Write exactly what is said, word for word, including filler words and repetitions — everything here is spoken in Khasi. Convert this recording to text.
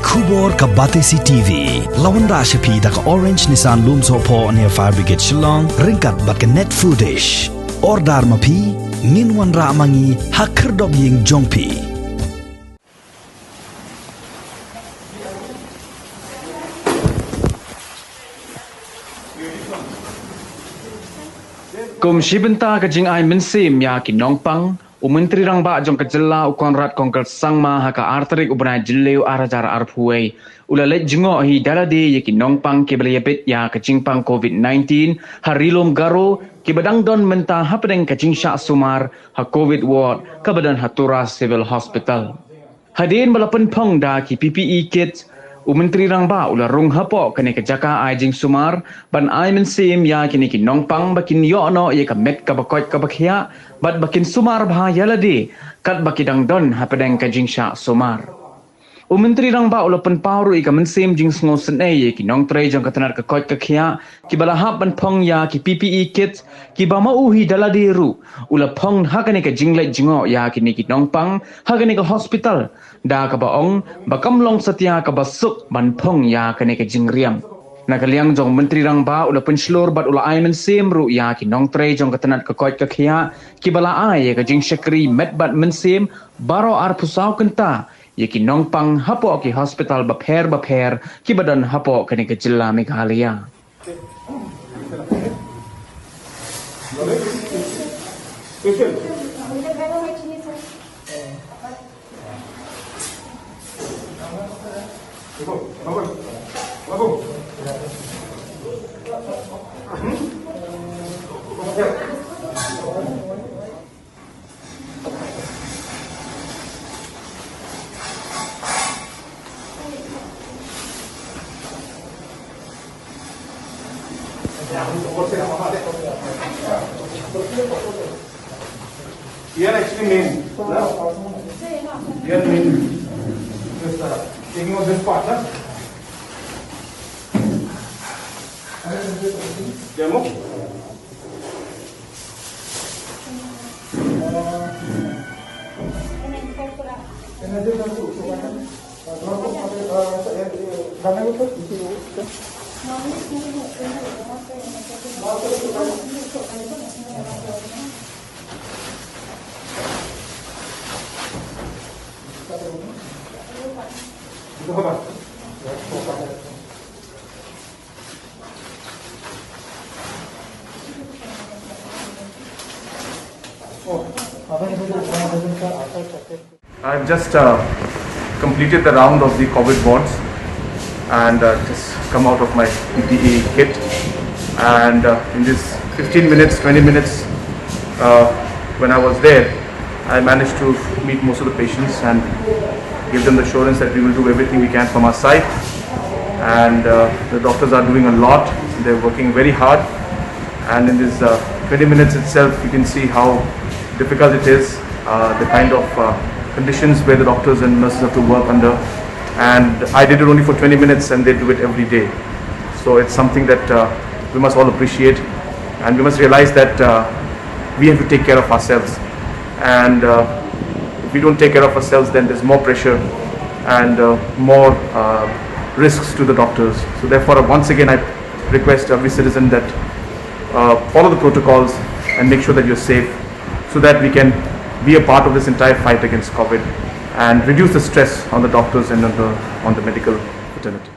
Khubor ka Batesi T V la wanrah sha phi da ka Orange Nissan Lumsohphoh near Fire Brigade Shillong, ryngkat bad ka Net Foodish. Order ma phi, ngin wanrah ma ngi ha khyrdop ïing jong phi. Kum shi bynta ka jingai mynsiem ïa ki nongpang, u Myntri Rangbah jong ka jylla u Conrad Kongkal Sangma ha ka ar tarik u bnai Jylliew ar hajar arphew wei, u la leit jngoh hi da lade ïa ki nongpang kiba la ïabit ïa ka jingpang covid nineteen ha Ri Lum Garo, kiba dang don mynta hapdeng ka jingshah sumar ha covid ward kaba don ha Tura Civil Hospital. Hadien ba la pynphong da ki P P E kit, u Myntri Rangbah u la rung hapoh kane ka jaka ai jingsumar ban ai mynsiem ïa kine ki nongpang ba kin ïoh noh ïa ka met kaba koit kaba khiah bad ba kin sumar bha ïa lade katba ki dang don hapdeng ka jingshah sumar. U Myntri Rangbah u la pynpaw ruh ïa ka mynsiem jingsngewsynei ïa ki nongtrei jong ka tnat ka koit ka khiah kiba la hap ban phong ïa ki P P E kit, kiba ma u hi da lade ruh u la phong ha kane ka jingleit jngoh ïa kine ki nongpang ha kane ka hospital, da kaba ong ba kam long satia kaba suk ban phong ïa kane ka jingriam. Na ka liang jong u Myntri Rangbah u la pynshlur bad u la ai mynsiem ruh ïa ki nongtrei jong ka tnat ka koit ka khiah kiba la ai ïa ka jingshakri met bad mynsiem baroh arphew saw kynta ïa ki nongpang hapoh ki hospital bapher bapher kiba don hapoh kane ka jylla Meghalaya. Here actually main, no? Here main. This, uh, taking of this part, no? Demo? I've just uh, completed the round of the covid wards and uh, just come out of my P P E kit. And uh, in this fifteen minutes, twenty minutes, uh, when I was there, I managed to meet most of the patients and give them the assurance that we will do everything we can from our side. And uh, the doctors are doing a lot. They're working very hard. And in this uh, twenty minutes itself, you can see how difficult it is, uh, the kind of uh, conditions where the doctors and nurses have to work under. And I did it only for twenty minutes, and they do it every day. So it's something that uh, we must all appreciate, and we must realize that uh, we have to take care of ourselves. And uh, if we don't take care of ourselves, then there's more pressure and uh, more uh, risks to the doctors. So therefore, once again, I request every citizen that uh, follow the protocols and make sure that you're safe, so that we can be a part of this entire fight against covid and reduce the stress on the doctors and on the, on the medical fraternity.